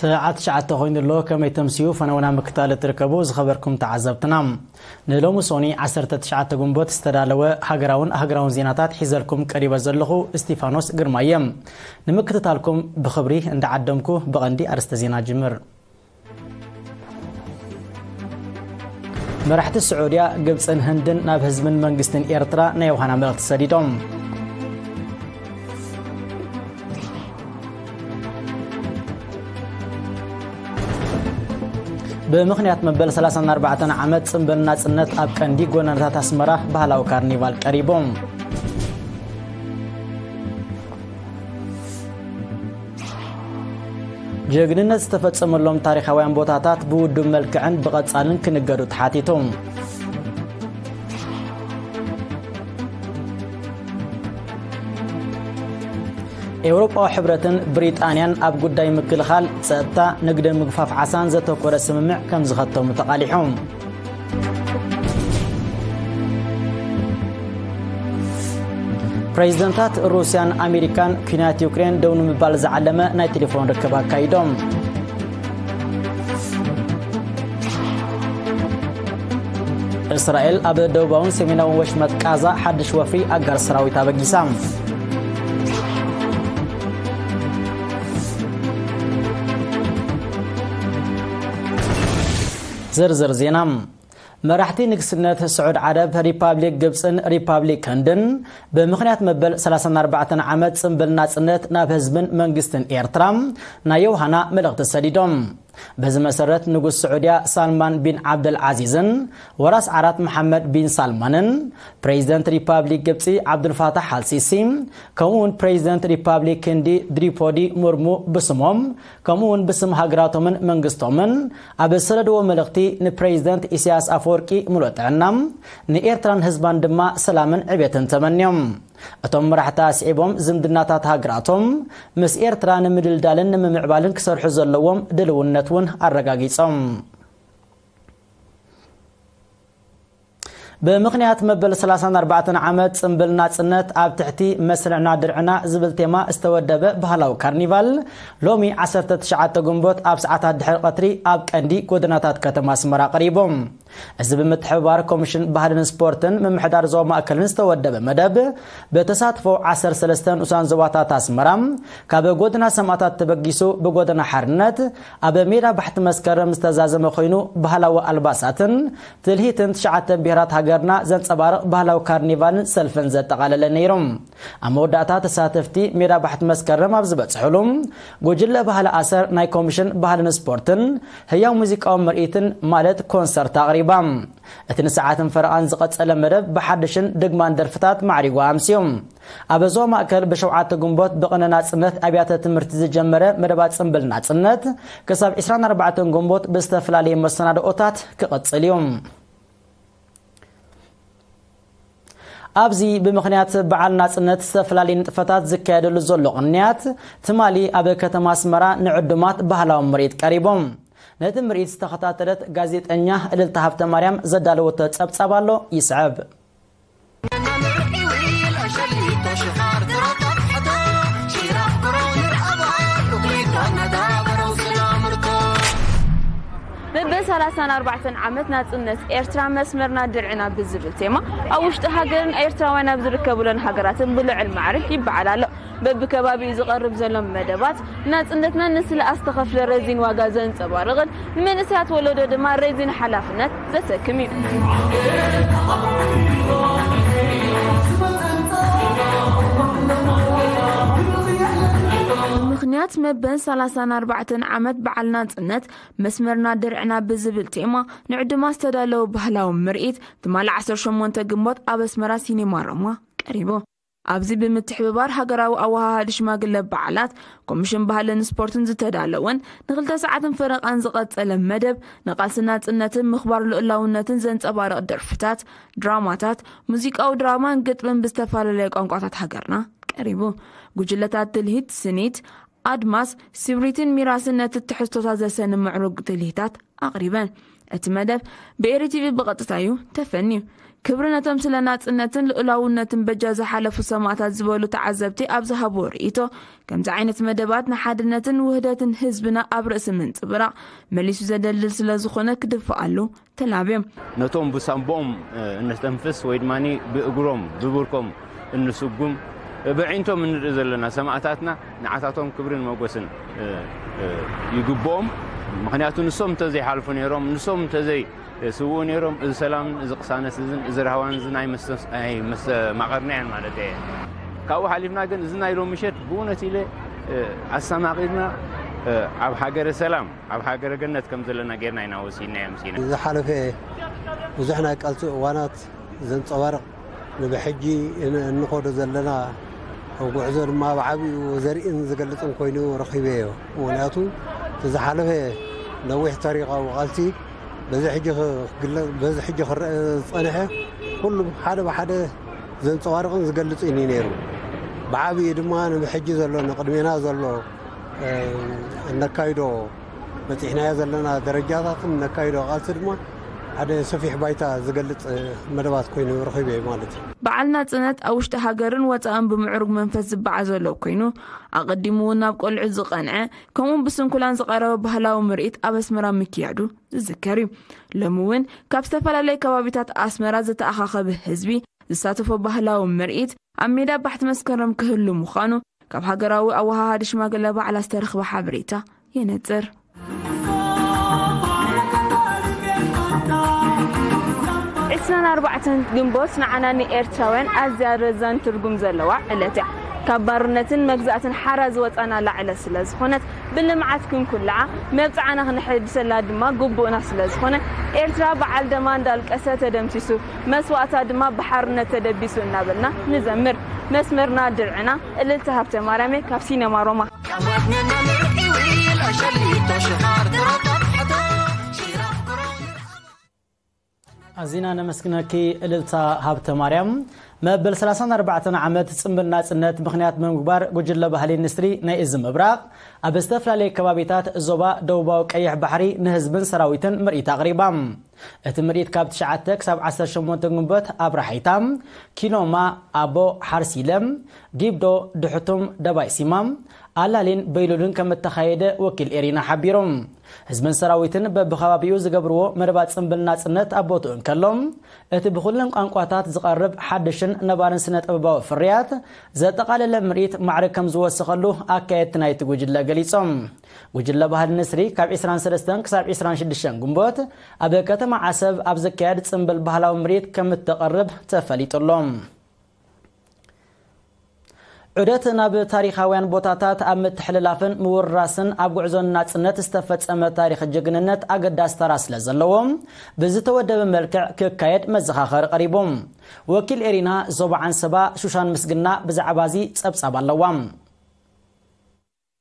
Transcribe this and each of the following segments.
ሰዓት ትሽዓተ ኮይኑ ኣሎ። ከመይ ተምስዩ ፈነውና ምክታል እትርከቡ ዝኸበርኩም ተዓዘብትና፣ ንሎሚ ሶኒ ዓሰርተ ትሽዓተ ግንቦት ዝተዳለወ ሃገራውን ሃገራውን ዜናታት ሒዘልኩም ቀሪበ ዘለኹ እስቲፋኖስ ግርማ እየ። ንምክትታልኩም ብኽብሪ እንዳዓደምኩ ብቐንዲ ኣርእስተ ዜና ጅምር። መራሕቲ ስዑድያ፣ ግብጽን ህንድን ናብ ህዝብን መንግስትን ኤርትራ ናይ ዮሃና መልእኽቲ ሰዲዶም። ብምኽንያት መበል ሰላሳን ኣርባዕተን ዓመት ጽምብል ናጽነት ኣብ ቀንዲ ጎደናታት ኣስመራ ባህላዊ ካርኒቫል ቀሪቡ። ጀግንነት ዝተፈጸመሎም ታሪኻውያን ቦታታት ብውዱብ መልክዕን ብቐጻልን ክንገዱ ተሓቲቱ። ኤውሮጳዊ ሕብረትን ብሪጣንያን ኣብ ጉዳይ ምክልኻል፣ ጸጥታ፣ ንግድን ምግፋፍ ዓሳን ዘተኮረ ስምምዕ ከም ዝኸተሙ ተቓሊሑ። ፕሬዚደንታት ሩስያን ኣሜሪካን ኲናት ዩክሬን ደው ንምባል ዝዓለመ ናይ ቴሌፎን ርክብ ኣካይዶም። እስራኤል ኣብ ደቡባውን ሰሜናውን ወሽመጥ ቃዛ ሓድሽ ወፍሪ ኣጋር ሰራዊት ኣበጊሳ። ዝርዝር ዜና። መራሕቲ ንግስነት ስዑድ ዓረብ፣ ሪፓብሊክ ግብጽን ሪፓብሊክ ህንድን ብምኽንያት መበል ሰላሳን ኣርባዕተን ዓመት ጽምብል ናጽነት ናብ ህዝብን መንግስትን ኤርትራ ናይ ዮሃና መልእኽቲ ሰዲዶም። በዚ መሰረት ንጉስ ስዑድያ ሳልማን ቢን ዓብደል ዓዚዝን ወራስ ዓራት መሓመድ ቢን ሳልማንን ፕሬዚደንት ሪፓብሊክ ግብጺ ዓብዱልፋታሕ ኣልሲሲ ከምኡ እውን ፕሬዚደንት ሪፓብሊክ ህንዲ ድሪፖዲ ሙርሙ ብስሞም ከምኡ እውን ብስም ሃገራቶምን መንግስቶምን ኣብ ዝሰደድዎ መልእኽቲ ንፕሬዚደንት ኢሳያስ ኣፈወርቂ ምሉእ ጥዕና፣ ንኤርትራን ህዝባን ድማ ሰላምን ዕቤትን ተመንዮም። እቶም መራሕቲ ኣስዒቦም ዝምድናታት ሃገራቶም ምስ ኤርትራ ንምድልዳልን ንምምዕባልን ክሰርሑ ዘለዎም ድልውነት እውን ኣረጋጊጾም። ብምኽንያት መበል ሰላሳን ኣርባዕተን ዓመት ጽምብል ናጽነት ኣብ ትሕቲ መስርዕና ድርዕና ዝብል ቴማ ዝተወደበ ባህላዊ ካርኒቫል ሎሚ ዓሰርተ ትሽዓተ ግንቦት ኣብ ሰዓታት ድሕሪ ቀትሪ ኣብ ቀንዲ ጎደናታት ከተማ ኣስመራ ቀሪቡ። እዚ ብምትሕብባር ኮሚሽን ባህልን ስፖርትን ምምሕዳር ዞባ ማእከልን ዝተወደበ መደብ ብተሳትፎ ዓሰርተ ሰለስተ ንኡሳን ዞባታት ኣስመራ ካብ ጎደና ሰማእታት ተበጊሱ ብጎደና ሓርነት ኣብ ሜዳ ባሕቲ መስከረም ዝተዛዘመ ኮይኑ ባህላዊ ኣልባሳትን ትልሂትን ትሽዓተ ብሄራት ሃገርና ዘንጸባርቕ ባህላዊ ካርኒቫልን ሰልፍን ዘጠቓለለ ነይሩ። ኣብ መወዳእታ ተሳተፍቲ ሜዳ ባሕቲ መስከረም ኣብ ዝበጽሕሉ ጉጅለ ባህሊ ኣሰር ናይ ኮሚሽን ባህልን ስፖርትን ህያው ሙዚቃዊ ምርኢትን ማለት ኮንሰርት ኣቕሪባ። እቲ ንሰዓትን ፈረቓን ዝቐጸለ መደብ ብሓድሽን ድግማን ደርፍታት ማዕሪጉ ኣምስዩ። ኣብ ዞባ ማእከል ብሸውዓተ ግንቦት ብቕነ ናጽነት ኣብያተ ትምህርቲ ዝጀመረ መደባት ጽምብል ናጽነት ክሳብ ዕስራን ኣርባዕተን ግንቦት ብዝተፈላለየ መሰናድኦታት ክቕጽል እዩ። ኣብዚ ብምኽንያት በዓል ናጽነት ዝተፈላለዩ ንጥፈታት ዝካየደሉ ዘሎ ቅንያት ትማሊ ኣብ ከተማ ኣስመራ ንዕዱማት ባህላዊ ምርኢት ቀሪቡ። ነቲ ምርኢት ዝተኸታተለት ጋዜጠኛ እልልታ ሃብተ ማርያም ዘዳለወቶ ጸብጻብ ኣሎ፣ ይስዕብ። መበል ሰላሳን ኣርባዕተን ዓመት ናጽነት ኤርትራ መስመርና ድርዕና ብዝብል ቴማ ኣብ ውሽጢ ሃገርን ኤርትራውያን ኣብ ዝርከቡለን ሃገራትን ብልዑል ማዕርግ ይበዓል ኣሎ። በብከባቢኡ ዝቐርብ ዘሎ መደባት ናጽነትና ንስለ ኣስተኸፍለ ረዚን ዋጋ ዘንጸባርቕን ንመንእሰያት ወለዶ ድማ ረዚን ሓላፍነት ዘሰክም እዩ። ምኽንያት መበል ሰላሳን ኣርባዕተን ዓመት በዓል ናጽነት መስመርና ድርዕና ብዝብል ቴማ ንዕዱማት ዝተዳለወ ባህላዊ ምርኢት ትማሊ ዓሰርተ ሸሞንተ ግንቦት ኣብ ኣስመራ ሲኔማ ሮማ ቀሪቡ። ኣብዚ ብምትሕብባር ሃገራዊ ኣወሃሃዲ ሽማግለ በዓላት ኮሚሽን ባህልን ስፖርትን ዝተዳለወን ንክልተ ሰዓትን ፈረቓን ዝቐጸለ መደብ ንቃልሲ ናጽነትን ምኽባር ልኡላውነትን ዘንጸባርቕ ደርፍታት፣ ድራማታት፣ ሙዚቃዊ ድራማን ግጥምን ብዝተፈላለየ ቋንቋታት ሃገርና ቀሪቡ። ጉጅለታት ትልሂት፣ ስኒት፣ ኣድማስ፣ ስብሪትን ሚራስን ነቲ ትሕዝቶታት ዘሰኒ ምዕሩግ ትልሂታት ኣቕሪበን። እቲ መደብ ብኤሪ ቲቪ ብቐጥታ እዩ ተፈንዩ። ክብሪ ነቶም ስለ ናጽነትን ልኡላውነትን በጃ ዝሓለፉ ሰማእታት ዝበሉ ተዓዘብቲ ኣብ ዝሃብዎ ርእይቶ፣ ከምዚ ዓይነት መደባት ንሓድነትን ውህደትን ህዝብና ኣብ ርእሲ ምንጽብራቕ መሊሱ ዘደልድል ስለ ዝኾነ ክድፍኣሉ ተላብዮም። ነቶም ብሳንቦኦም እነስተንፍስ ወይ ድማ ብእግሮም ብብርኮም እንስጉም ብዕንቶም እንርኢ ዘለና ሰማእታትና ንዓታቶም ክብርን መጎስን ይግብኦም። ምክንያቱ ንሶም እንተዘይሓልፉ ነይሮም፣ ንሶም እንተዘይ ስውኡ ነይሮም፣ እዚ ሰላምን እዚ ቅሳነት እዝን እዚ ራህዋን እዝን ኣይመስተማቐርናያን ማለት እየ። ካብኡ ሓሊፍና ግን እዚ ናይ ሎሚ ምሸት ብእውነት ኢለ ኣስተማቒርና ኣብ ሃገረ ሰላም፣ ኣብ ሃገረ ገነት ከም ዘለና ጌርና ኢና ወሲድና፣ ኣምሲና። ዝሓለፈ ብዙሕ ናይ ቃልሲ እዋናት ዘንጸባርቕ፣ ንብሕጂ እንኸዶ ዘለና ጉዕዞ ድማ ብዓቢኡ ዘርእን ዝገልጽን ኮይኑ ረኺበዮ። ምክንያቱ እቲ ዝሓለፈ ነዊሕ ታሪኻዊ ቃልሲ በዚ ሕጂ ክግለ-፣ በዚ ሕጂ ክረአ ዝጸንሐ ኩሉ ሓደ ብሓደ ዘንጸባርቕን ዝገልጽን እዩ ነይሩ። ብዓቢኡ ድማ ንብሕጂ ዘሎ፣ ንቕድሜና ዘሎ፣ እ፣ እነካይዶ፣ በጺሕናዮ ዘለና ደረጃታትን እነካይዶ ቃልሲ ድማ ሓደ ሰፊሕ ባይታ ዝገልጽ መደባት ኮይኑ ረኺበ ማለት እዩ። በዓል ናጽነት ኣብ ውሽጢ ሃገርን ወጻእን ብምዕሩግ መንፈስ ዝበዓል ዘሎ ኮይኑ፣ ኣቐዲሙ እውን ናብ ቆልዑ ዝቐንዐ፣ ከምኡ ብስንኩላን ዝቐረበ ባህላዊ ምርኢት ኣብ ኣስመራ ምክያዱ ዝዝከር እዩ። ሎሚ እውን ካብ ዝተፈላለየ ከባቢታት ኣስመራ ዝተኣኻኸበ ህዝቢ ዝሳተፎ ባህላዊ ምርኢት ኣብ ሜዳ ባሕቲ መስከረም ክህሉ ምዃኑ ካብ ሃገራዊ ኣወሃሃዲ ሽማግለ ባዕላ ዝተረኽበ ሓበሬታ የነጽር። ዕስራን ኣርባዕተን ግንቦት ንዓና ንኤርትራውያን ኣዝያ ረዛን ትርጉም ዘለዋ ዕለት እያ። ካብ ባርነትን መግዛእትን ሓራ ዝወጻናላ ዕለት ስለ ዝኾነት፣ ብልምዓት ክንኩልዓ፣ መብጽዓና ክነሐድሰላ ድማ ግቡእና ስለ ዝኾነ፣ ኤርትራ ብዓል ደማ እንዳልቀሰ ተደምሲሱ፣ መስዋእታ ድማ ብሓርነት ተደቢሱ እናበልና ንዘምር። መስመርና ድርዕና። እልልታ ሃብተ ማርያመይ ካብ ሲነማ ሮማ። ኣዚና ነመስግነኪ እልልታ ሃብተ ማርያም። መበል ሰላሳን ኣርባዕተን ዓመት ጽምብል ናጽነት ምኽንያት ብምግባር፣ ጉጅለ ባህሊ ኢንዱስትሪ ናይ እዚ ምብራቕ ኣብ ዝተፈላለየ ከባቢታት ዞባ ደቡባዊ ቀይሕ ባሕሪ ንህዝብን ሰራዊትን ምርኢት ኣቕሪባ። እቲ ምርኢት ካብ ትሽዓተ ክሳብ ዓሰርተ ሸሞንተ ግንቦት ኣብ ራሒታ፣ ኪኖማ፣ ኣቦ ሓርሲለ፣ ጊብዶ፣ ድሕቱም፣ ደባይ ሲማ፣ ኣላሊን በይሉልን ከም እተኻየደ ወኪል ኤሪና ሓቢሩ። ህዝብን ሰራዊትን በብኸባቢኡ ዝገብርዎ መደባት ጽምብል ናጽነት ኣብ ቦትኡ እንከሎ፣ እቲ ብኹለን ቋንቋታት ዝቐርብ ሓድሽን ነባርን ስነ ጥበባዊ ፍርያት ዘጠቓለለ ምርኢት ማዕረ ከም ዝወሰኸሉ ኣካየድቲ ናይቲ ጉጅለ ገሊጾም። ጉጅለ ባህሊ ንስሪ ካብ ዕስራን ሰለስተን ክሳብ ዕስራን ሽዱሽተን ግንቦት ኣብ ከተማ ዓሰብ ኣብ ዝካየድ ጽምብል ባህላዊ ምርኢት ከም እተቐርብ ተፈሊጡ ኣሎ። ዑደት ናብ ታሪኻውያን ቦታታት ኣብ ምትሕልላፍን ምውርራስን ኣብ ጉዕዞ ናጽነት ዝተፈጸመ ታሪኽ ጅግንነት ኣገዳሲ ተራ ስለ ዘለዎ፣ ብዝተወደበ መልክዕ ክካየድ መዘኻኸሪ ቀሪቡ። ወኪል ኤሪና ዞባ ዓንሰባ ሹሻን ምስግና ብዛዕባ እዚ ጸብጻብ ኣለዋ።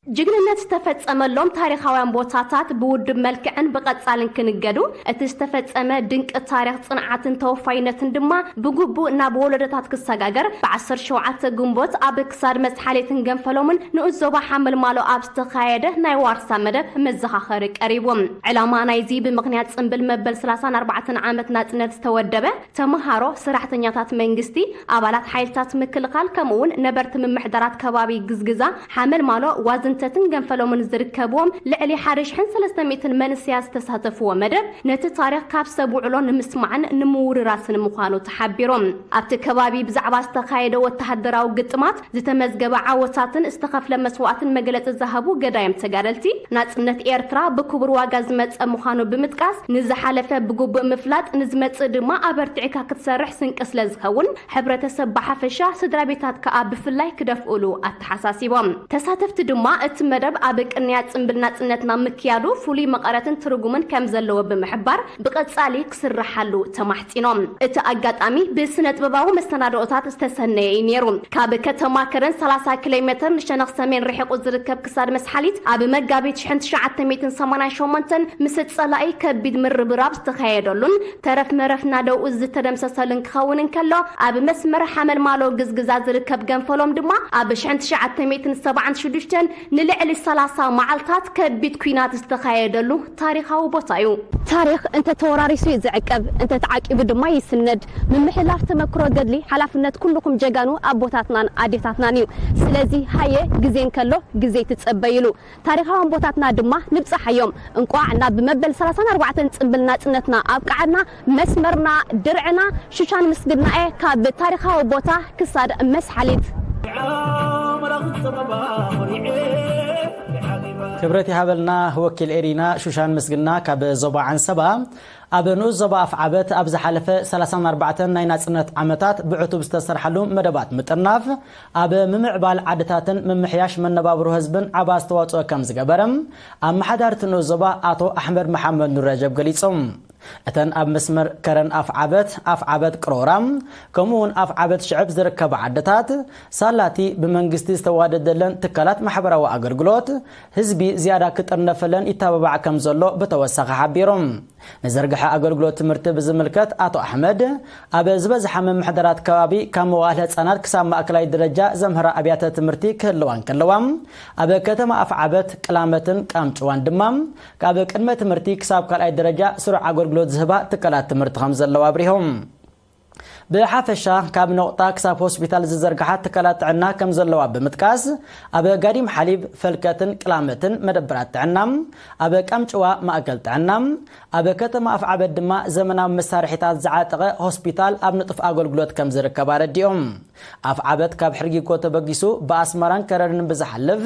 ጅግንነት ዝተፈጸመሎም ታሪኻውያን ቦታታት ብውድብ መልክዕን ብቐጻልን ክንገዱ፣ እቲ ዝተፈጸመ ድንቂ ታሪኽ ጽንዓትን ተወፋይነትን ድማ ብግቡእ ናብ ወለዶታት ክሰጋገር፣ ብዓሰርተ ሸውዓተ ግንቦት ኣብ ክሳድ መስሓሌትን ገንፈሎምን ንኡስ ዞባ ሓመልማሎ ኣብ ዝተኻየደ ናይ ዋርሳ መደብ መዘኻኸሪ ቀሪቡ። ዕላማ ናይዚ ብምኽንያት ጽምብል መበል ሰላሳን ኣርባዕተን ዓመት ናጽነት ዝተወደበ፣ ተመሃሮ፣ ሰራሕተኛታት መንግስቲ፣ ኣባላት ሓይልታት ምክልኻል፣ ከምኡ እውን ነበርቲ ምምሕዳራት ከባቢ ግዝግዛ፣ ሓመልማሎ፣ ዋዝንተትን ገንፈሎምን ዝርከብዎም ልዕሊ ሓደ ሽሕን ሰለስተ ሚእትን መንእሰያት ዝተሳተፍዎ መደብ፣ ነቲ ታሪኽ ካብ ሰብ ውዕሎ ንምስማዕን ንምውርራስን ምዃኑ ተሓቢሩ። ኣብቲ ከባቢ ብዛዕባ ዝተኻየደ ወተሃደራዊ ግጥማት፣ ዝተመዝገበ ዓወታትን ዝተኸፍለ መስዋእትን መግለጺ ዝሃቡ ገዳይም ተጋደልቲ፣ ናጽነት ኤርትራ ብክቡር ዋጋ ዝመጸ ምዃኑ ብምጥቃስ፣ ንዝሓለፈ ብግቡእ ምፍላጥ፣ ንዝመጽእ ድማ ኣበርቲዕካ ክትሰርሕ ስንቂ ስለ ዝኸውን፣ ሕብረተሰብ ብሓፈሻ፣ ስድራ ቤታት ከኣ ብፍላይ ክደፍኡሉ ኣተሓሳሲቦም። ተሳተፍቲ ድማ እቲ መደብ ኣብ ቅንያት ጽምብል ናጽነትና ምክያዱ ፍሉይ መቐረትን ትርጉምን ከም ዘለዎ ብምሕባር፣ ብቐጻሊ ክስርሓሉ ተማሕጺኖም። እቲ ኣጋጣሚ ብስነ ጥበባዊ መሰናድኦታት ዝተሰነየ እዩ ነይሩ። ካብ ከተማ ከረን ሰላሳ ኪሎ ሜትር ንሸነኽ ሰሜን ርሒቑ ዝርከብ ክሳድ መስሓሊት፣ ኣብ መጋቢት ሽሕን ትሽዓተ ሚእትን ሰማንያን ሸሞንተን ምስ ጸላኢ ከቢድ ምርብራብ ዝተኻየደሉን ተረፍ መረፍ ናደውኡ ዝተደምሰሰሉን ክኸውን እንከሎ፣ ኣብ መስመር ሓመልማሎ ግዝግዛ ዝርከብ ገንፈሎም ድማ ኣብ ሽሕን ትሽዓተ ሚእትን ሰብዓን ሽዱሽተን ንልዕሊ ሰላሳ መዓልታት ከቢድ ኲናት ዝተኻየደሉ ታሪኻዊ ቦታ እዩ። ታሪኽ እንተ ተወራሪሱ እዩ ዝዕቀብ፣ እንተ ተዓቂቡ ድማ ይስነድ። ምምሕላፍ ተመክሮ ገድሊ ሓላፍነት ኩልኹም ጀጋኑ ኣቦታትናን ኣዴታትናን እዩ። ስለዚ ሃየ፣ ግዜ እንከሎ ግዜ ትጸበይሉ። ታሪኻውያን ቦታትና ድማ ንብጻሓዮም። እንቋዕ ናብ መበል ሰላሳን ኣርባዕተን ጽምብል ናጽነትና ኣብቅዓና። መስመርና ድርዕና ሹሻን ምስግና እየ ካብ ታሪኻዊ ቦታ ክሳድ መስሓሊት። ክብረት ይሃበልና ወኪል ኤሪና ሹሻን ምስግና ካብ ዞባ ዓንሰባ። ኣብ ንኡስ ዞባ ኣፍዓበት ኣብ ዝሓለፈ ሰላሳን ኣርባዕተን ናይ ናጽነት ዓመታት ብዕቱብ ዝተሰርሓሉ መደባት ምጥርናፍ ኣብ ምምዕባል ዓድታትን ምምሕያሽ መነባብሮ ህዝብን ዓቢ ኣስተዋጽኦ ከም ዝገበረ ኣመሓዳርቲ ንኡስ ዞባ ኣቶ ኣሕመድ መሓመድ ኑረጀብ ገሊጾም። እተን ኣብ መስመር ከረን ኣፍዓበት ኣፍዓበት ቅሮራ ከምኡ እውን ኣፍዓበት ሽዕብ ዝርከባ ዓድታት ሳላቲ ብመንግስቲ ዝተዋደደለን ትካላት ማሕበራዊ ኣገልግሎት ህዝቢ ዝያዳ ክጥርነፈለን ይተባባዕ ከም ዘሎ ብተወሳኺ ሓቢሮም። ንዘርግሐ ኣገልግሎት ትምህርቲ ብዝምልከት ኣቶ ኣሕመድ ኣብ ዝበዝሓ ምምሕዳራት ከባቢ ካብ መዋእለ ህፃናት ክሳብ ማእከላይ ደረጃ ዘምህራ ኣብያተ ትምህርቲ ክህልዋ እንከለዋ ኣብ ከተማ ኣፍዓበት ቅላመትን ቃምጭዋን ድማ ካብ ቅድመ ትምህርቲ ክሳብ ካልኣይ ደረጃ ስሩዕ ኣገልግሎት ዝህባ ትካላት ትምህርቲ ከም ዘለዋ ኣብሪሆም። ብሓፈሻ ካብ ነቑጣ ክሳብ ሆስፒታል ዝዘርግሓ ትካላት ጥዕና ከም ዘለዋ ብምጥቃስ ኣብ ጋዲም ሓሊብ ፈልከትን ቅላመትን መደብራት ጥዕና፣ ኣብ ቃምጭዋ ማእከል ጥዕና፣ ኣብ ከተማ ኣፍዓበት ድማ ዘመናዊ መሳርሒታት ዝዓጠቐ ሆስፒታል ኣብ ንጡፍ ኣገልግሎት ከም ዝርከብ ኣረዲኦም። ኣፍዓበት ካብ ሕርጊጎ ተበጊሱ ብኣስመራን ከረንን ብዝሓልፍ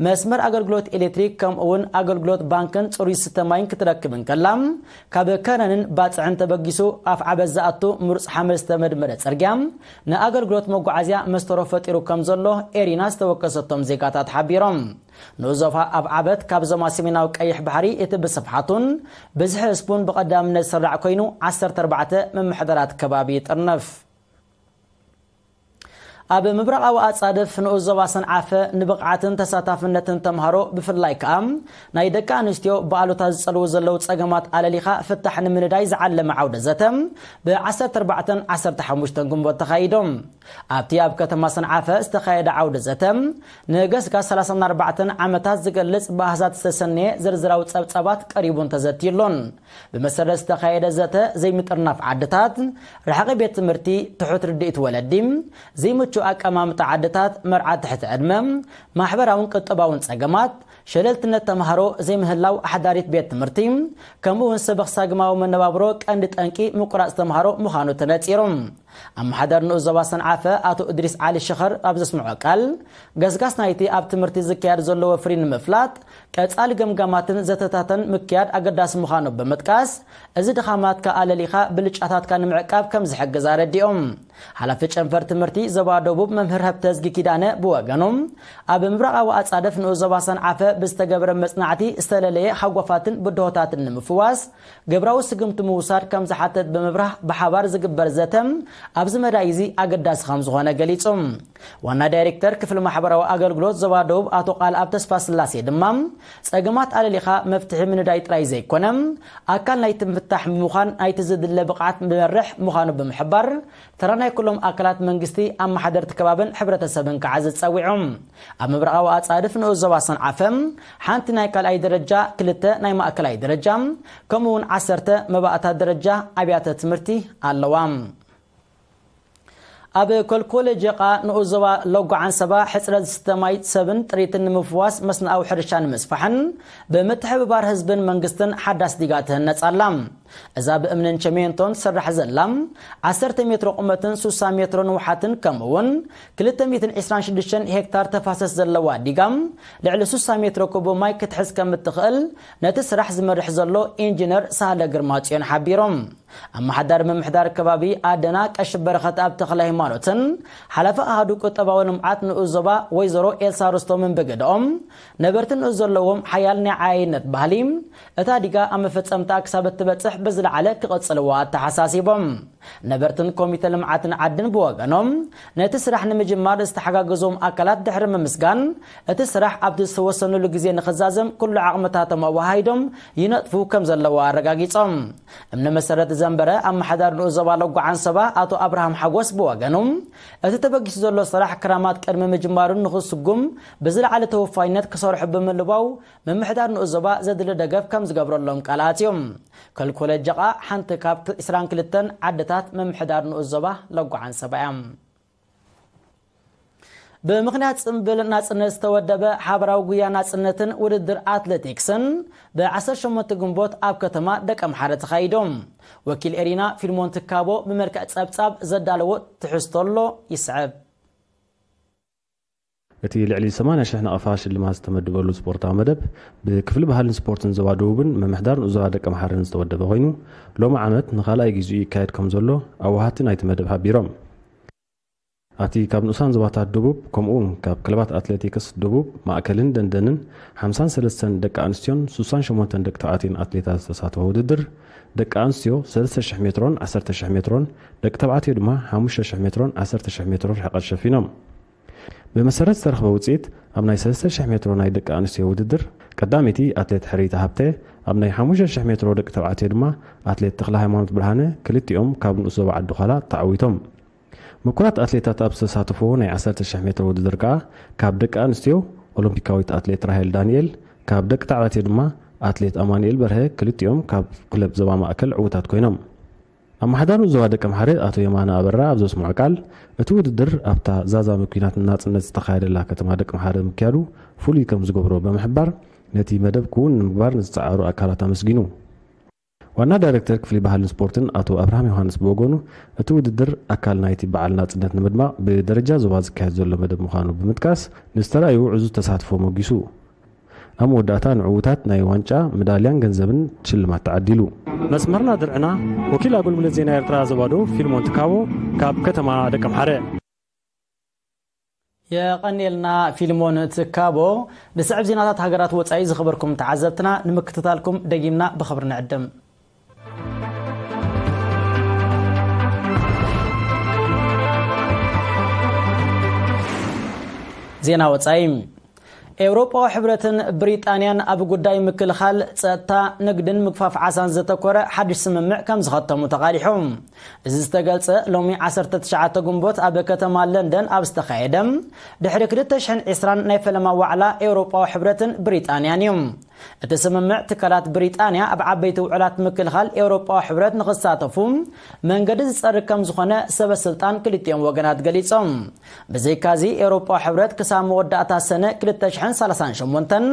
መስመር ኣገልግሎት ኤሌክትሪክ ከምኡ እውን ኣገልግሎት ባንክን ፅሩይ ዝስተ ማይን ክትረክብ እንከላ ካብ ከረንን ባፅዕን ተበጊሱ ኣፍዓበት ዝኣቱ ምሩፅ ሓመድ ዝተመድመረ ፅርግያ ንኣገልግሎት መጓዓዝያ መስተሮ ፈጢሩ ከም ዘሎ ኤሪና ዝተወከሰቶም ዜጋታት ሓቢሮም። ንኡስ ዞባ ኣፍዓበት ካብ ዞባ ሰሜናዊ ቀይሕ ባሕሪ እቲ ብስፍሓቱን ብዝሒ ህዝቡን ብቐዳምነት ዝስራዕ ኮይኑ ዓሰርተ ኣርባዕተ ምምሕዳራት ከባቢ ይጥርንፍ። ኣብ ምብራቓዊ ኣጻድፍ ንኡስ ዞባ ሰንዓፈ ንብቕዓትን ተሳታፍነትን ተምሃሮ ብፍላይ ከኣ ናይ ደቂ ኣንስትዮ ብኣሉታ ዝጸልዉ ዘለዉ ጸገማት ኣለሊኻ ፍታሕ ንምንዳይ ዝዓለመ ዓውደ ዘተ ብ ዓሰርተ ኣርባዕተን ዓሰርተ ሓሙሽተን ግንቦት ተኻይዶም። ኣብቲ ኣብ ከተማ ሰንዓፈ ዝተኻየደ ዓውደ ዘተ ንገስጋስ ሰላሳን ኣርባዕተን ዓመታት ዝገልጽ ብኣሃዛት ዝተሰነየ ዝርዝራዊ ጸብጻባት ቀሪቡን ተዘትዩሎን። ብመሰረት ዝተኻየደ ዘተ ዘይምጥርናፍ ዓድታት፣ ርሕቂ ቤት ትምህርቲ፣ ትሑት ርድኢት ወለዲ፣ ዘይምቹእ ኣቀማምጣ ዓድታት፣ መርዓ ትሕቲ ዕድመ፣ ማሕበራውን ቁጠባውን ጸገማት፣ ሸለልትነት ተምሃሮ ዘይምህላው ኣሕዳሪት ቤት ትምህርቲ፣ ከምኡ እውን ሰበኽ ሳግማዊ መነባብሮ ቀንዲ ጠንቂ ምቁራጽ ተምሃሮ ምዃኑ ተነጺሩ። ኣመሓዳሪ ንኡስ ዞባ ሰንዓፈ ኣቶ እድሪስ ዓሊ ሽኸር ኣብ ዘስምዖ ቃል፣ ገስጋስ ናይቲ ኣብ ትምህርቲ ዝካየድ ዘሎ ወፍሪ ንምፍላጥ ቀጻሊ ገምጋማትን ዘተታትን ምክያድ ኣገዳሲ ምዃኑ ብምጥቃስ፣ እዚ ድኻማትካ ኣለሊኻ ብልጫታትካ ንምዕቃብ ከም ዝሕግዝ ኣረዲኦም። ሓላፊ ጨንፈር ትምህርቲ ዞባ ደቡብ መምህር ሃብተዝጊ ኪዳነ ብወገኑ፣ ኣብ ምብራቓዊ ኣጻድፍ ንኡስ ዞባ ሰንዓፈ ብዝተገብረ መጽናዕቲ ዝተለለየ ሃጓፋትን ብድሆታትን ንምፍዋስ ግብራዊ ስጉምቲ ምውሳድ ከም ዝሓትት ብምብራህ ብሓባር ዝግበር ዘተ ኣብዚ መዳይ እዚ ኣገዳሲ ከም ዝኾነ ገሊጹ። ዋና ዳይሬክተር ክፍሊ ማሕበራዊ ኣገልግሎት ዞባ ደቡብ ኣቶ ቃልኣብ ተስፋስላሴ ድማ ጸገማት ኣለሊኻ መፍትሒ ምንዳይ ጥራይ ዘይኮነ ኣካል ናይቲ ምፍታሕ ብምዃን ናይቲ ዝድለ ብቕዓት መርሕ ምዃኑ ብምሕባር ተራ ናይ ኩሎም ኣካላት መንግስቲ ኣመሓደርቲ ከባብን ሕብረተሰብን ክዓዝዝ ጸዊዑ። ኣብ ምብራቓዊ ኣጻድፍ ንኡስ ዞባ ሰንዓፈ ሓንቲ ናይ ካልኣይ ደረጃ፣ ክልተ ናይ ማእከላይ ደረጃ ከምኡ እውን ዓሰርተ መባእታ ደረጃ ኣብያተ ትምህርቲ ኣለዋ። ኣብ ኮልኮሌ ጀቓ ንኡስ ዞባ ሎጎ ዓንሰባ ሕፅረት ዝስተ ማይ ሰብን ጥሪትን ንምፍዋስ መስንኣዊ ሕርሻ ንምስፋሕን ብምትሕብባር ህዝብን መንግስትን ሓዳስ ዲጋ ትህነፅ ኣላ። እዛ ብእምንን ቸሜንቶን ትስራሕ ዘላ ዓሰርተ ሜትሮ ቁመትን ሱሳ ሜትሮ ንውሓትን ከምኡ እውን ክልተ ሚእትን ዕስራን ሽዱሽተን ሄክታር ተፋሰስ ዘለዋ ዲጋ ልዕሊ ሱሳ ሜትሮ ኩቡ ማይ ክትሕዝ ከም እትኽእል ነቲ ስራሕ ዝመርሕ ዘሎ ኢንጂነር ሳህለ ግርማጽዮን ሓቢሮም። ኣመሓዳሪ ምምሕዳር ከባቢ ኣደና ቀሺ በረኸት ኣብ ተኽለ ሃይማኖትን ሓላፊ ኣሃዱ ቁጠባዊ ልምዓት ንኡስ ዞባ ወይዘሮ ኤልሳ ርስቶምን ብግደኦም ነበርቲ ንኡስ ዘለዎም ሓያል ናይ ዓያይነት ባህሊ እታ ዲጋ ኣብ መፈጸምታ ክሳብ እትበጽሕ ብዝለዓለ ክቐጽልዎ ኣተሓሳሲቦም። ነበርትን ኮሚተ ልምዓትን ዓድን ብወገኖም፣ ነቲ ስራሕ ንምጅማር ዝተሓጋገዞም ኣካላት ድሕሪ ምምስጋን፣ እቲ ስራሕ ኣብቲ ዝተወሰኑሉ ግዜ ንኽዛዘም ኩሉ ዓቕምታቶም ኣወሃሂዶም ይነጥፉ ከም ዘለዉ ኣረጋጊጾም። እምነ መሰረት ዘንበረ ኣመሓዳሪ ንኡስ ዞባ ለጓ ዓንሰባ ኣቶ ኣብርሃም ሓጎስ ብወገኑ፣ እቲ ተበጊሱ ዘሎ ስራሕ ክራማት ቅድሚ ምጅማሩን ንኽስጉም ብዝለዓለ ተወፋይነት ክሰርሑ ብምልባው፣ ምምሕዳር ንኡስ ዞባ ዘድሊ ደገፍ ከም ዝገብረሎም ቃል ኣትዮም። ከልኮለ ጀቓ ሓንቲ ካብ ዒስራን ክልተን ዓድታት ምምሕዳር ንኡስ ዞባ ለጓ ዓንሰባ እያ። ብምኽንያት ጽምብል ናጽነት ዝተወደበ ሓበራዊ ጉያ ናጽነትን ውድድር ኣትሌቲክስን ብ ዓሰርተ ሸሞንተ ግንቦት ኣብ ከተማ ደቀምሓረ ተኻይዶም። ወኪል ኤሪና ፊልሞን ትካቦ ብመልክዕ ጸብጻብ ዘዳለዎ ትሕዝቶ ኣሎ ይስዕብ። እቲ ልዕሊ ሰማንያ ሽሕ ናቕፋ ሽልማት ዝተመደበሉ ስፖርታዊ መደብ ብክፍሊ ባህልን ስፖርትን ዞባ ደቡብን ምምሕዳር ንኡስ ዞባ ደቀምሓረን ዝተወደበ ኮይኑ፣ ሎሚ ዓመት ንኻልኣይ ግዜኡ ይካየድ ከም ዘሎ ኣዋሃድቲ ናይቲ መደብ ሓቢሮም። ኣብቲ ካብ ንኡሳን ዞባታት ደቡብ፣ ከምኡ እውን ካብ ክለባት ኣትሌቲክስ ደቡብ፣ ማእከልን ደንደንን ሓምሳን ሰለስተን ደቂ ኣንስትዮን ሱሳን ሸሞንተን ደቂ ተባዕትዮን ኣትሌታት ዝተሳተፎ ውድድር፣ ደቂ ኣንስትዮ ሰለስተ ሽሕ ሜትሮን ዓሰርተ ሽሕ ሜትሮን፣ ደቂ ተባዕትዮ ድማ ሓሙሽተ ሽሕ ሜትሮን ዓሰርተ ሽሕ ሜትሮ ርሕቀት ሸፊኖም። ብመሰረት ዝተረኽበ ውፅኢት፣ ኣብ ናይ ሰለስተ ሽሕ ሜትሮ ናይ ደቂ ኣንስትዮ ውድድር ቀዳመይቲ ኣትሌት ሕርይቲ ሃብተ፣ ኣብ ናይ ሓሙሽተ ሽሕ ሜትሮ ደቂ ተባዕትዮ ድማ ኣትሌት ተኽለ ሃይማኖት ብርሃነ፣ ክልቲኦም ካብ ንኡስ ዞባ ዓዲ ዃላ ተዓዊቶም። ምኩራት ኣትሌታት ኣብ ዝተሳተፍዎ ናይ ዓሰርተ ሽሕ ሜትሮ ውድድር ከኣ፣ ካብ ደቂ ኣንስትዮ ኦሎምፒካዊት ኣትሌት ራሄል ዳንኤል፣ ካብ ደቂ ተባዕትዮ ድማ ኣትሌት ኣማኑኤል በርሀ፣ ክልቲኦም ካብ ክለብ ዞባ ማእከል ዕዉታት ኮይኖም። ኣመሓዳሪ ዞባ ደቀምሓረ ኣቶ የማነ ኣበራ ኣብ ዘስምዖ ቃል፣ እቲ ውድድር ኣብታ ዛዛሚ ኲናት ናጽነት ዝተኻየደላ ከተማ ደቀምሓረ ምክያዱ ፍሉይ ከም ዝገብሮ ብምሕባር፣ ነቲ መደብ ክውን ንምግባር ንዝጸዓሩ ኣካላት ኣመስጊኑ። ዋና ዳይሬክተር ክፍሊ ባህልን ስፖርትን ኣቶ ኣብርሃም ዮሃንስ ብወገኑ፣ እቲ ውድድር ኣካል ናይቲ በዓል ናጽነት ንምድማቕ ብደረጃ ዞባ ዝካየድ ዘሎ መደብ ምዃኑ ብምጥቃስ፣ ንዝተራእዩ ዕዙዝ ተሳትፎ ሞጊሱ። ኣብ መወዳእታ ንዕዉታት ናይ ዋንጫ፣ መዳልያን ገንዘብን ሽልማት ተዓዲሉ። መስመርና ድርዕና፣ ወኪል ኣገልግሎት ዜና ኤርትራ ዞባ ደቡብ ፊልሞን ትካቦ ካብ ከተማ ደቀምሓረ። የቐንየልና ፊልሞን ትካቦ። ብስዕብ ዜናታት ሃገራት ወጻኢ ዝኸበርኩም ተዓዘብትና ንምክትታልኩም ደጊምና ብኽብሪ ንዕድም። ዜና ወጻኢ። ኤውሮጳዊ ሕብረትን ብሪጣንያን ኣብ ጉዳይ ምክልኻል፣ ጸጥታ፣ ንግድን ምግፋፍ ዓሳን ዘተኮረ ሓድሽ ስምምዕ ከም ዝኸተሙ ተቓሊሑ። እዚ ዝተገልጸ ሎሚ ዓሰርተ ትሽዓተ ግንቦት ኣብ ከተማ ለንደን ኣብ ዝተኻየደ ድሕሪ ክልተ ሽሕን ዕስራን ናይ ፈለማ ዋዕላ ኤውሮጳዊ ሕብረትን ብሪጣንያን እዩ። እቲ ስምምዕ ትካላት ብሪጣንያ ኣብ ዓበይቲ ውዕላት ምክልኻል ኤውሮጳዊ ሕብረት ንኽሳተፉ መንገዲ ዝጸርግ ከም ዝኾነ ሰበ ስልጣን ክልቲኦም ወገናት ገሊጾም። ብዘይካዚ ኤውሮጳዊ ሕብረት ክሳብ መወዳእታ ሰነ ክልተ ሽሕን ሰላሳን ሸሞንተን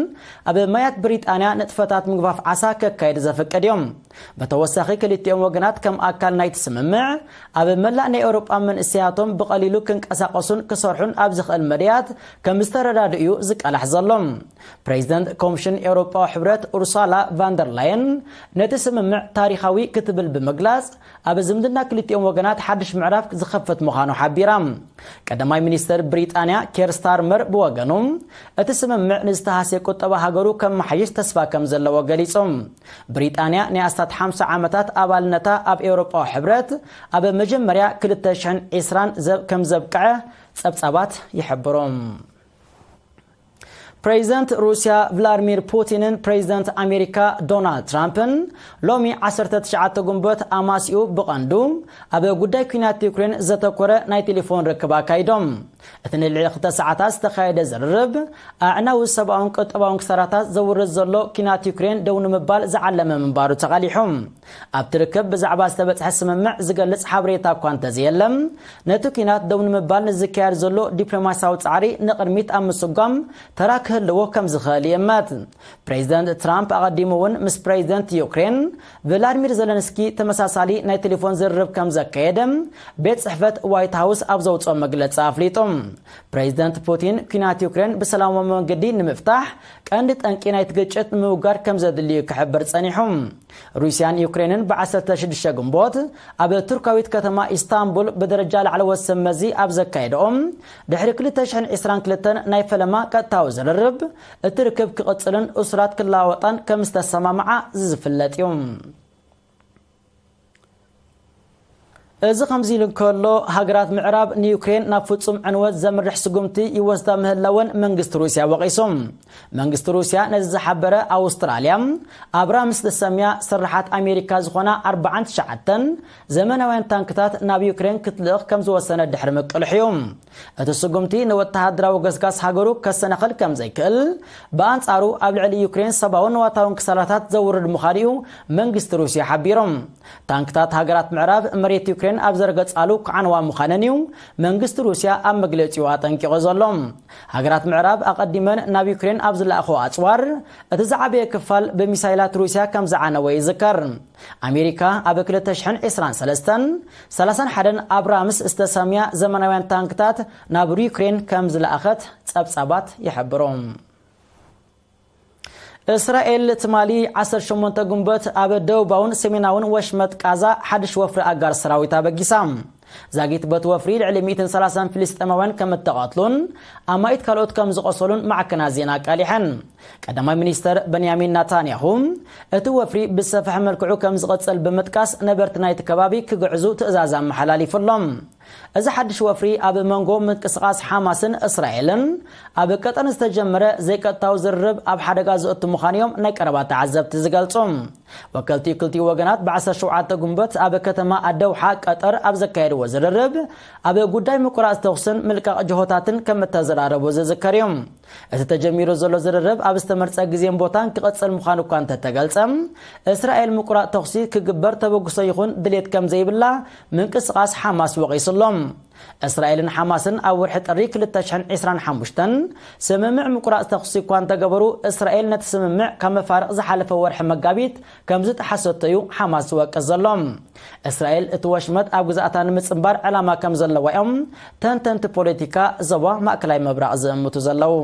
ኣብ ማያት ብሪጣንያ ንጥፈታት ምግፋፍ ዓሳ ከካየድ ዘፍቅድ እዮም። ብተወሳኺ ክልቲኦም ወገናት ከም ኣካል ናይቲ ስምምዕ ኣብ መላእ ናይ ኤውሮጳ መንእሰያቶም ብቐሊሉ ክንቀሳቐሱን ክሰርሑን ኣብ ዝኽእል መድያት ከም ዝተረዳድኡ እዩ ዝቃላሕ ዘሎ። ፕሬዚደንት ኮሚሽን ኤውሮጳዊ ሕብረት ኡርሳላ ቫንደር ላየን ነቲ ስምምዕ ታሪኻዊ ክትብል ብምግላጽ፣ ኣብ ዝምድና ክልቲኦም ወገናት ሓድሽ ምዕራፍ ዝኸፍት ምዃኑ ሓቢራ። ቀዳማይ ሚኒስተር ብሪጣንያ ኬር ስታርመር ብወገኑ፣ እቲ ስምምዕ ንዝተሃስየ ቁጠባ ሃገሩ ከመሓይሽ ተስፋ ከም ዘለዎ ገሊጹ። ብሪጣንያ ናይ ኣስታት ሓምሳ ዓመታት ኣባልነታ ኣብ ኤውሮጳዊ ሕብረት ኣብ መጀመርያ ክልተ ሽሕን ዕስራን ዘብ-፣ ከም ዘብቅዐ ጸብጻባት ይሕብሩ። ፕሬዚደንት ሩስያ ቭላድሚር ፑቲንን ፕሬዚደንት ኣሜሪካ ዶናልድ ትራምፕን ሎሚ ዓሰርተ ትሽዓተ ግንቦት ኣማስይኡ ብቐንዱ ኣብ ጉዳይ ኲናት ዩክሬን ዘተኮረ ናይ ቴሌፎን ርክብ ኣካይዶም። እቲ ንልዕሊ ክልተ ሰዓታት ዝተኻየደ ዝርርብ፣ ኣዕናዊ ሰብኣውን ቁጠባውን ክሳራታት ዘውርድ ዘሎ ኲናት ዩክሬን ደው ንምባል ዝዓለመ ምንባሩ ተቓሊሑ። ኣብቲ ርክብ ብዛዕባ ዝተበጽሐ ስምምዕ ዝገልጽ ሓበሬታ እኳ እንተዘየለ፣ ነቲ ኲናት ደው ንምባል ንዝካየድ ዘሎ ዲፕሎማስያዊ ጻዕሪ ንቕድሚት ኣብ ምስጓም ተራ ክህልዎ ከም ዝኽእል ይእመት። ፕሬዚደንት ትራምፕ ኣቐዲሙ እውን ምስ ፕሬዚደንት ዩክሬን ቭላድሚር ዘለንስኪ ተመሳሳሊ ናይ ቴሌፎን ዝርርብ ከም ዘካየደ ቤት ጽሕፈት ዋይት ሃውስ ኣብ ዘውጽኦ መግለጺ ኣፍሊጡ። ፕሬዚደንት ፑቲን ኲናት ዩክሬን ብሰላማዊ መንገዲ ንምፍታሕ ቀንዲ ጠንቂ ናይቲ ግጭት ንምውጋድ ከም ዘድልዩ ክሕብር ጸኒሑ። ሩስያን ዩክሬንን ብ ዓሰርተ ሽዱሽተ ግንቦት ኣብ ቱርካዊት ከተማ ኢስታንቡል ብደረጃ ላዕለዎት ሰብ መዚ ኣብ ዘካየድኦም ድሕሪ ክልተ ሽሕን ዕስራን ክልተን ናይ ፈለማ ቀጥታዊ ዝርርብ፣ እቲ ርክብ ክቕጽልን እሱራት ክለዋወጣን ከም ዝተሰማምዓ ዝፍለጥ እዩ። እዚ ከምዚ ኢሉ እንከሎ፣ ሃገራት ምዕራብ ንዩክሬን ናብ ፍጹም ዕንወት ዘምርሕ ስጉምቲ ይወስዳ ምህላወን መንግስቲ ሩስያ ወቒሱ። መንግስቲ ሩስያ ነዚ ዝሓበረ፣ ኣውስትራልያ ኣብራምስ ዝሰምያ ስርሓት ኣሜሪካ ዝኾና ኣርባዓን ትሽዓተን ዘመናውያን ታንክታት ናብ ዩክሬን ክትልእኽ ከም ዝወሰነ ድሕሪ ምቅልሕ እዩ። እቲ ስጉምቲ ንወተሃደራዊ ገስጋስ ሃገሩ ከሰናኽል ከም ዘይክእል፣ ብኣንጻሩ ኣብ ልዕሊ ዩክሬን ሰብኣውን ንዋታውን ክሳራታት ዘውርድ ምዃኑ እዩ መንግስቲ ሩስያ ሓቢሩ። ታንክታት ሃገራት ምዕራብ መሬት ዩክሬን ኣብ ዘርገጻሉ ክዓንዋ ምዃነን እዩ መንግስቲ ሩስያ ኣብ መግለጺኡ ኣጠንቂቑ ዘሎ። ሃገራት ምዕራብ ኣቐዲመን ናብ ዩክሬን ኣብ ዝለኣኾ ኣጽዋር፣ እቲ ዝዓበየ ክፋል ብሚሳይላት ሩስያ ከም ዝዓነወ ይዝከር። ኣሜሪካ ኣብ ክልተ ሽሕን ዕስራን ሰለስተን ሰላሳን ሓደን ኣብራምስ ዝተሰምያ ዘመናውያን ታንክታት ናብ ዩክሬን ከም ዝለኣኸት ጸብጻባት ይሕብሩ። እስራኤል ትማሊ ዓሰርተ ሸሞንተ ጉንበት ኣብ ደቡባውን ሰሜናውን ወሽመጥ ቃዛ ሓድሽ ወፍሪ ኣጋር ሰራዊት ኣበጊሳ። ዛጊት በቲ ወፍሪ ልዕሊ ሚእትን ሰላሳን ፍልስጤማውያን ከም እተቐትሉን ኣማኢት ካልኦት ከም ዝቖሰሉን ማዕከናት ዜና ኣቃሊሐን። ቀዳማይ ሚኒስተር በንያሚን ናታንያሁ እቲ ወፍሪ ብዝሰፍሐ መልክዑ ከም ዝቕጽል ብምጥቃስ፣ ነበርቲ ናይቲ ከባቢ ክግዕዙ ትእዛዝ ኣመሓላሊፉ ኣሎ። እዚ ሓድሽ ወፍሪ ኣብ መንጎ ምንቅስቓስ ሓማስን እስራኤልን ኣብ ቀጠር ዝተጀመረ ዘይቀጥታዊ ዝርርብ ኣብ ሓደጋ ዘእቱ ምዃኑ እዮም ናይ ቀረባ ተዓዘብቲ ዝገልጹ። ወከልቲ ክልቲኡ ወገናት ብ ዓሰርተ ሸውዓተ ጉንበት ኣብ ከተማ ኣደውሓ ቀጠር ኣብ ዘካየድዎ ዝርርብ፣ ኣብ ጉዳይ ምቁራጽ ተኹስን ምልቃቕ ጅሆታትን ከም እተዘራረቡ ዝዝከር እዩ። እቲ ተጀሚሩ ዘሎ ዝርርብ ኣብ ዝተመርጸ ግዜን ቦታን ክቕጽል ምዃኑ እኳ እንተተገልጸ፣ እስራኤል ምቁራጽ ተኹሲ ክግበር ተበግሶ ይኹን ድሌት ከም ዘይብላ ምንቅስቓስ ሓማስ ወቒሱ ኣሎ። እስራኤልን ሓማስን ኣብ ወርሒ ጥሪ ክልተ ሽሕን ዕስራን ሓሙሽተን ስምምዕ ምቁራጽ ተኹሲ እኳ እንተገበሩ፣ እስራኤል ነቲ ስምምዕ ካብ መፋርቕ ዝሓለፈ ወርሒ መጋቢት ከም ዝጠሓሰቶ እዩ ሓማስ ዝወቅስ ዘሎ። እስራኤል እቲ ወሽመጥ ኣብ ግዛእታ ንምጽንባር ዕላማ ከም ዘለዋ እዮም ተንተንቲ ፖለቲካ ዞባ ማእከላይ ምብራቕ ዝእምቱ ዘለዉ።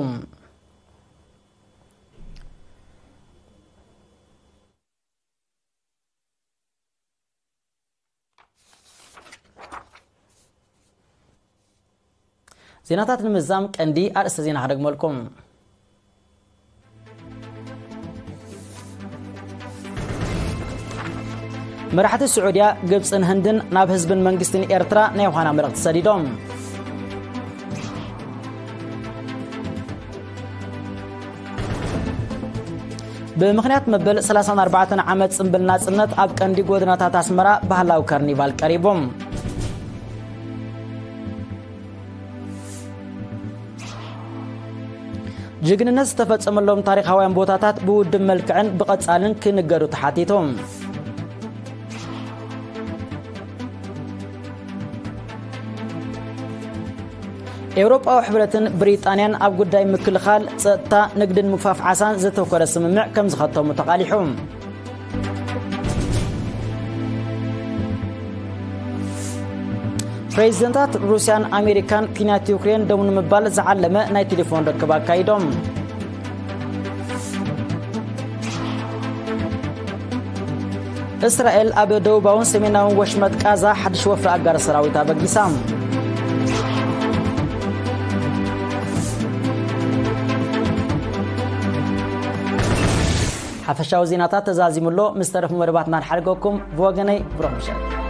ዜናታት ንምዝዛም ቀንዲ ኣርእስተ ዜና ክደግመልኩም። መራሕቲ ስዑድያ፣ ግብጽን ህንድን ናብ ህዝብን መንግስትን ኤርትራ ናይ ዮሃና መልእኽቲ ሰዲዶም። ብምኽንያት መበል ሰላሳን ኣርባዕተን ዓመት ጽምብል ናጽነት ኣብ ቀንዲ ጎደናታት ኣስመራ ባህላዊ ካርኒቫል ቀሪቡ። ጅግንነት ዝተፈጸመሎም ታሪኻውያን ቦታታት ብውድብ መልክዕን ብቐጻልን ክንገሩ ተሓቲቱ። ኤውሮጳዊ ሕብረትን ብሪጣንያን ኣብ ጉዳይ ምክልኻል፣ ጸጥታ፣ ንግድን ምግፋፍ ዓሳን ዘተኮረ ስምምዕ ከም ዝኸተሙ ተቓሊሑ። ፕሬዚደንታት ሩስያን ኣሜሪካን ኲናት ዩክሬን ደው ንምባል ዝዓለመ ናይ ቴሌፎን ርክብ ኣካይዶም። እስራኤል ኣብ ደቡባውን ሰሜናውን ወሽመጥ ቃዛ ሓድሽ ወፍሪ ኣጋር ሰራዊት ኣበጊሳ። ሓፈሻዊ ዜናታት ተዛዚሙ ኣሎ። ምስ ተረፉ መደባትና ንሓድገኩም። ብወገነይ ብሩኽ ምሸት።